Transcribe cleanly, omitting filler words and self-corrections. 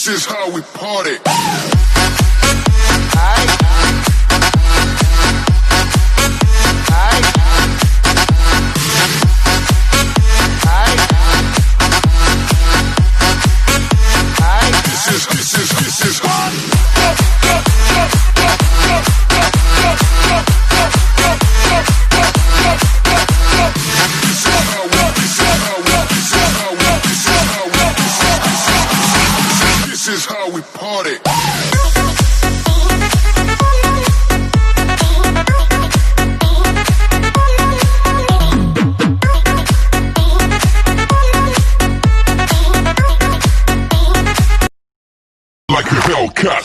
This is how we party. Ay. Ay. Ay. Ay. This is This is how we, this is how we, this is how we, this is how we, this is, this is, this is, this is how we party. Like a Hellcat.